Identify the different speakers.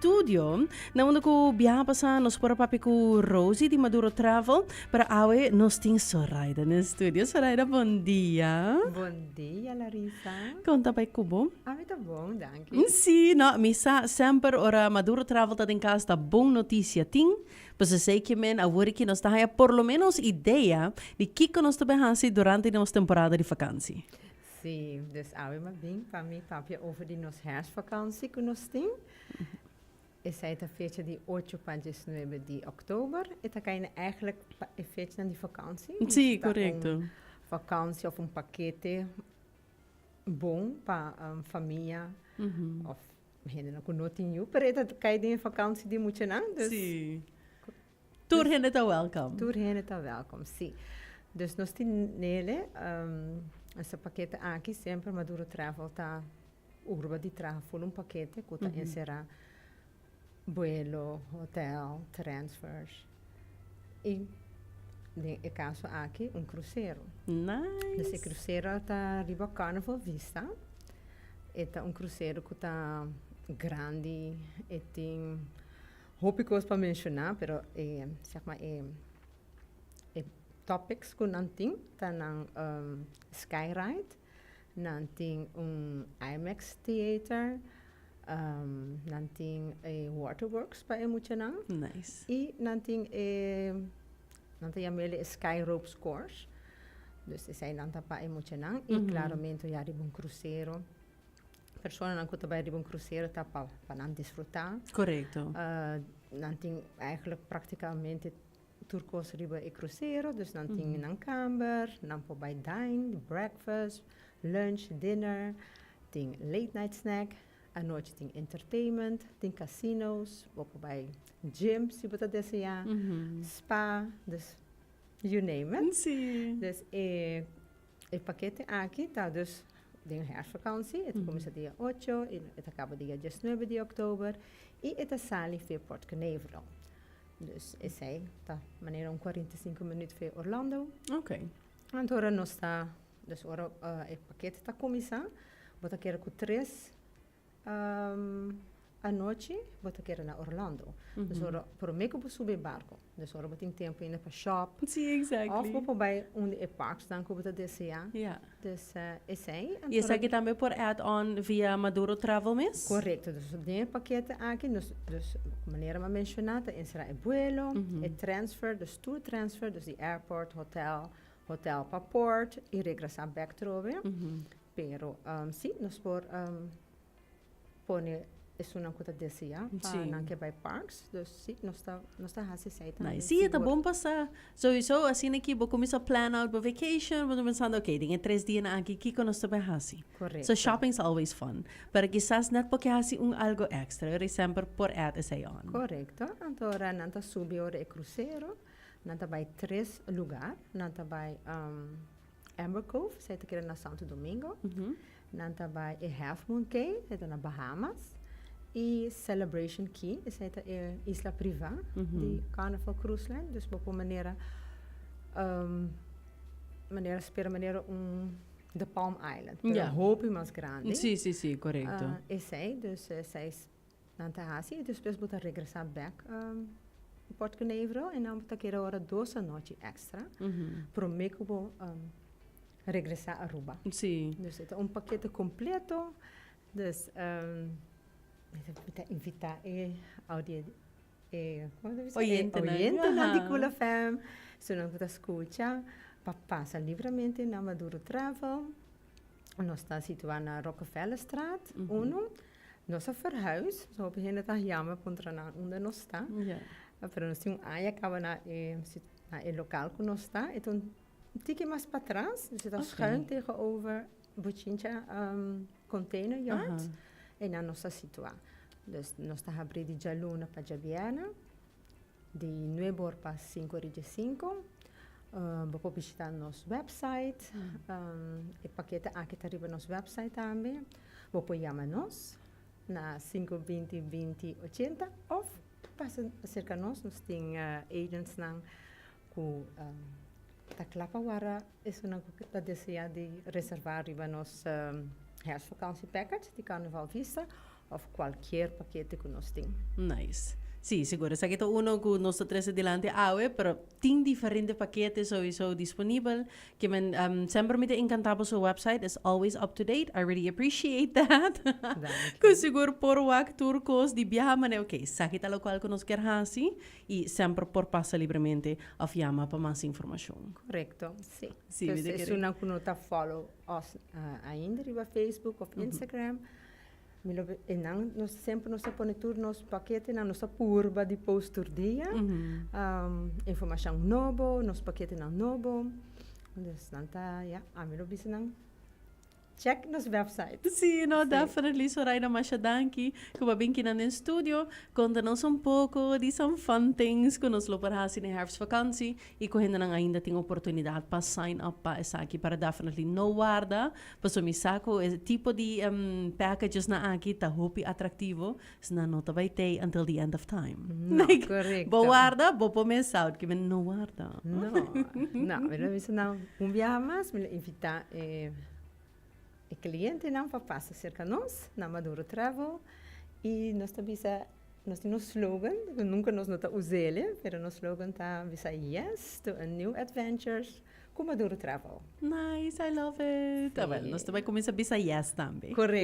Speaker 1: studio. Na unda ku biaha pasá nos por a papia ku Rosie di Maduro Travel, pero awe nos tin Soraida den studio. Soraida, bon dia.
Speaker 2: Bon dia, Larissa.
Speaker 1: Kon ta bai ku bo?
Speaker 2: Ami ta bon, danki.
Speaker 1: Sí, no, mi sa semper ora Maduro Travel ta den kas ta bon notisia tin. Pues esei ke men awor aki nos ta haña por lo menos idea di kiko nos ta bai hasi durante nos temporada di vakansi.
Speaker 2: Sí, dus awe m'a bin pa mi papia over di nos herfstvakantie ku nos tin. Esei ta fecha di ocho pa diesnuebe di òktober. E ta kai na eigenlijk pa e fechanan di vakantie.
Speaker 1: Sí, korekto.
Speaker 2: Un vakantie òf un pakete bon pa famia òf hendenan ku no tin yu, pero e ta kai den e vakantie di muchanan, dus.
Speaker 1: Sí. Tur hende ta welkom.
Speaker 2: Tur hende ta welkom, sí. Dus nos tin nele, esa pakete aki semper Maduro Travel ta urba di traha ful un pakete ku ta enserá buelo, hotel, transfers i den e kaso aki un krusero.
Speaker 1: Nice.
Speaker 2: Dus e krusero ta riba Carnival Vista. E ta un krusero ku ta grandi, e tin Hopi kos pa menshoná, pero e seg maar e e topics ku nan tin ta nan skyride, nan tin un IMAX theater, nan tin e waterworks pa e muchanan.
Speaker 1: Nice.
Speaker 2: I nan tin e nan ta yama el e sky ropes course, dus esei nan ta pa e muchanan i klaramente ya riba un krusero. Personanan ku ta bai riba un krusero ta pa pa nan disfrutá.
Speaker 1: Korekto.
Speaker 2: Nan tin eigenlijk praktikamente tur kos riba e krusero, dus nan tin nan kamber, nan por bai dine, breakfast, lunch, dinner, tin late night snack, anochi tin entertainment, tin casinos, bo por bai gym si bo ta deseá, spa, dus you name it.
Speaker 1: Sí.
Speaker 2: Dus e E pakete aki ta dus den herfstvakantie. E ta kuminsá dia ocho i e ta kaba dia diesnuebe di òktober i e ta sali via Port Canaveral. Dus esei ta manera un 45 minüt via Orlando.
Speaker 1: Oké.
Speaker 2: Anto ora nos ta, dus ora e pakete ta kuminsá, bo ta keda ku tres Anochi bo ta keda na Orlando. Dus ora promé ku bo subi e barko. Dus ora bo tin tempu ainda pa shop.
Speaker 1: Sí, exactly.
Speaker 2: Òf bo por bai un di e parksnan ku bo ta deseá.
Speaker 1: Ja.
Speaker 2: Dus esei.
Speaker 1: I esaki tambe por add on via Maduro Travel mes?
Speaker 2: Korekto. Dus den e pakete aki nos dus manera mi a menshoná ta enserá e buelo, e transfer, dus tur transfer, dus di airport, hotel, hotel pa port i regresá bèk trobe. Pero sí, nos por pone esunnan ku ta deseá pa nan ke bai parks. Dus sí, nos ta nos ta hasi esei tambe.
Speaker 1: Nice. Sí, e ta bon pa sa. Souiso asina ki bo kuminsá plan out bo vacation, bo ta pensando, okay, den e tres dianan aki kiko nos ta bai hasi?
Speaker 2: Korekto.
Speaker 1: So shopping is always fun. Pero kisas net bo ke hasi un algo extra, ora semper por add esei on.
Speaker 2: Korekto. Anto ora nan ta subi ora e krusero, nan ta bai tres lugar. Nan ta bai Amber Cove, esei ta keda na Santo Domingo. Nan ta bai e Half Moon Cay, esei ta na Bahamas. I Celebration Key, esei ta e isla privá di Carnival Cruise Line. Dus bo por manera manera spera manera un The Palm Island, pero hopi mas grandi.
Speaker 1: Sí, sí, sí, korekto.
Speaker 2: Esei, dus esei nan ta hasi i despues bo ta regresá bèk Port Canaveral i nan bo ta keda ora dos anochi èkstra promé ku bo regresá Aruba.
Speaker 1: Sí.
Speaker 2: Dus e ta un pakete kompleto, dus mi ta invitá e audie e komo ta bisa?
Speaker 1: Oyentenan.
Speaker 2: E oyentenan di Cool FM, su nan ku ta skucha pa pasa libramente na Maduro Travel. Nos ta situá na Rockefellerstraat uno. Nos a verhuis, so hopi hende ta yama puntra nan unda nos ta. Pero nos tin un aña kaba na e na e lokal ku nos ta. E ta un tiki mas patras, dus e ta schuin tegenover Bochincha Container Yard. Einan nos ta situá. Dus nos ta habrí di djaluna pa djabièrnè. Di nuebe or pa sinku or i diesinku. Bo por bishita nos website. E pakete aki ta riba nos website tambe. Bo por yama nos na sinku 20 20 80 òf pasa aserka nos. Nos tin agentsnan ku ta kla pa wara esunnan ku ta desea di reserva riba nos herfstvakantie package di Carnaval Vista. Of cualkier pakete cu nos tin.
Speaker 1: Nice. Sí, sigur. Esaki ta uno cu nos ta trece dilanti awe, pero tin diferente pakete sowieso disponibel. Ke men, semper mi ta encanta boso website, is always up to date. I really appreciate that.
Speaker 2: Danki.
Speaker 1: Cu sigur por wak tur cos di biaha manera, ok, esaki ta locual cu nos kier haci y semper por pasa libremente of yama pa mas informacion.
Speaker 2: Correcto, sí.
Speaker 1: Sí, mi ta
Speaker 2: Entonces,
Speaker 1: kere.
Speaker 2: esunnan cu no ta follow us ainda riba Facebook of Instagram, Mi lo e nan nos semper nos ta pone tur nos paketenan, nos ta purba di post tur dia. Informacion nobo, nos paketenan nobo. Dus nan ta, ya, ami lo bisa nan check nos website.
Speaker 1: Sí, no, definitely, Soraida, masha danki ku bo a bin kinan den studio. Konta nos un poko di some fun things ku nos lo por hasi den herfstvakantie i ku hendenan ainda tin oportunidat pa sign up pa esaki, pero definitely no warda. Pasobra mi sa ku e tipo di packagesnan aki ta hopi atractivo, si nan no ta bai tei until the end of time.
Speaker 2: No,
Speaker 1: Like,
Speaker 2: correcto.
Speaker 1: bo warda, bo por miss out, ke men no warda.
Speaker 2: No, no, mi lo bisa nan un biaha mas, mi lo invita e e clientenan pa pasa cerca nos na Maduro Travel y nos ta bisa, nos tin nos slogan, ku nunca nos no ta us'el, pero nos slogan ta bisa yes to a new adventures. Cu Maduro Travel.
Speaker 1: Nice, I love it. Awel, nos ta bay cuminsa bisa yes tambe.
Speaker 2: Correcto.